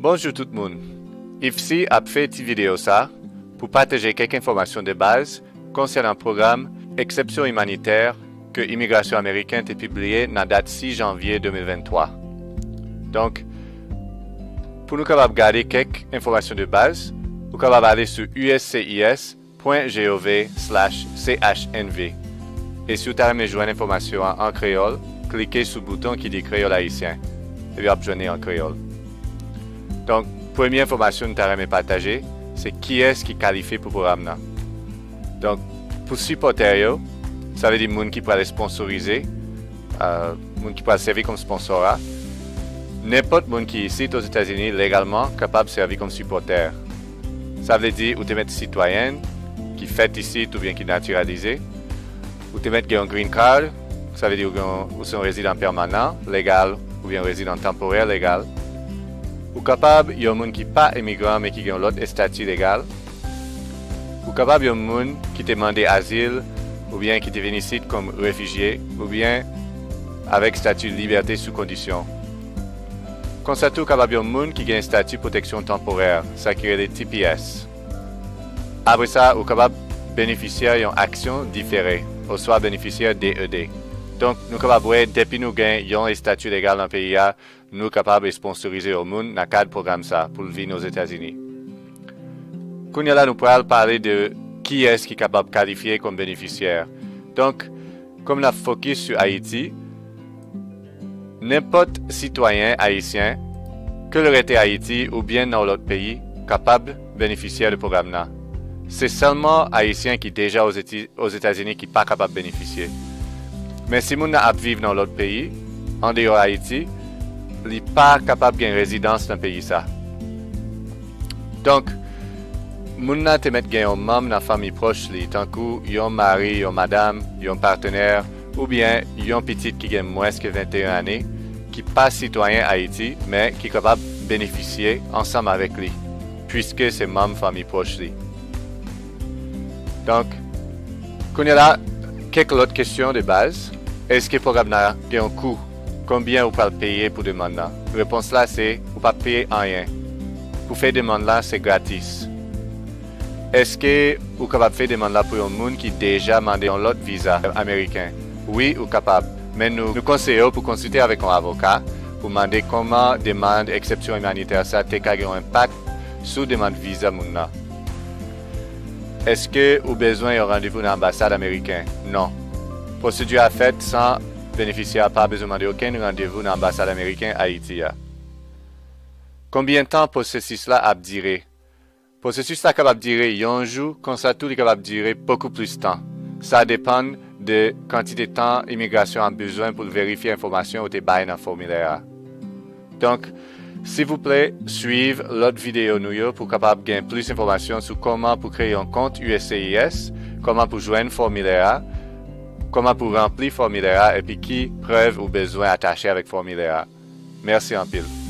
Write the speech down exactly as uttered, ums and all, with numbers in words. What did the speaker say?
Bonjou tout moun. IFSI ap fè ti videyo sa pou pataje kèk enfòmasyon de baz konsènan pwogram eksepsyon imanitè ke imigrasyon ameriken te pibliye nan dat sis janvye de mil venntwa. Donk, pou nou kapab gade kèk enfòmasyon de baz, ou kapab ale sou U S C I S pwen gov slash C H N V. E si w ta renmen jwenn enfòmasyon an an kreyòl, klike sou bouton ki di Kreyòl Ayisyen, epi w ap jwenn li an kreyòl. Donk, premye enfòmasyon nou ta renmen pataje, se kiyès ki kalifye pou pwogram nan. Donk, pou sipòtè yo, sa vle di moun ki pral esponsorize, euh, moun ki pral sèvi kòm sponsora, nenpòt moun ki isit Ozetazini legalman kapab sèvi kòm sipòtè. Sa vle di ou te mèt sitwayen ki fèt isit oubyen ki natiralize, ou te mèt gen yon green card, sa vle di ou, gen, ou se yon rezidan pèmanan, legal, oubyen yon rezidan tanporè, legal. Ou kapab yon moun ki pa imigran men ki gen yon lòt estati legal. Ou kapab yon moun ki te mande azil, oubyen ki te vin isit kòm refijye, oubyen avèk estati libète sou kondisyon. Konsa tou, ou kapab yon moun ki gen estati pwoteksyon tanporè, sa ki rele T P S. Apre sa, ou kapab benefisyè yon aksyon difere, oswa benefisyè D E D. Donk, nou kapab wè, depi nou gen yon estati legal nan peyi a, nou kapab esponsorize yon moun nan kad pwogram sa pou l vin Ozetazini. Kounye a la, nou pral pale de kiyès ki kapab kalifye kòm benefisyè. Donk, kòm n ap fokis sou Ayiti, nenpòt sitwayen ayisyen, ke l rete Ayiti oubyen nan yon lòt peyi, kapab benefisyè de pwogram nan. Se sèlman Ayisyen ki deja Ozeti-, Ozetazini ki pa kapab benefisye. Men si moun nan ap viv nan yon lòt peyi, andeyò Ayiti, li pa kapab gen rezidans nan peyi sa. Donk, moun nan te mèt gen yon manm nan fanmi pwòch li, tankou yon mari, yon madanm, yon patnè, oubyen yon pitit ki gen mwens ke venteyen ane, ki pa sitwayen Ayiti, men ki kapab benefisye ansanm avèk li, piske se manm fanmi pwòch li. Donk, kounye a la, kèk lòt kesyon de baz. Èske pwogram nan gen yon kou? Konbyen ou pral peye pou demann nan? Repons la se, ou p ap peye anyen. Pou fè demann la, se gratis. Èske ou kapab fè demann la pou yon moun ki deja mande yon lòt viza ameriken? Wi, ou kapab. Men nou, nou konseye w pou konsilte avèk yon avoka pou mande kòman demann eksepsyon imanitè sa te ka gen yon enpak sou demann viza moun nan. Èske ou bezwen yon randevou nan anbasad ameriken? Non. Pwosedi a fèt san benefisyè a pa bezwen mande okenn randevou nan anbasad ameriken Ayiti a. Konbyen tan pwosesis la ap dire? Pwosesis la kapab dire yon jou, konsa tou li kapab dire bokou plis tan. Sa depann de kantite tan imigrasyon ap bezwen pou l verifye enfòmasyon ou te bay nan fòmilè a. Donk, silvouplè, swiv lòt videyo nou yo pou w kapab gen plis enfòmasyon sou kòman pou kreye yon kont U S C I S, kòman pou jwenn fòmilè a, kòman pou ranpli fòmilè a, epi ki prèv ou bezwen atache avèk fòmilè a. Mèsi anpil.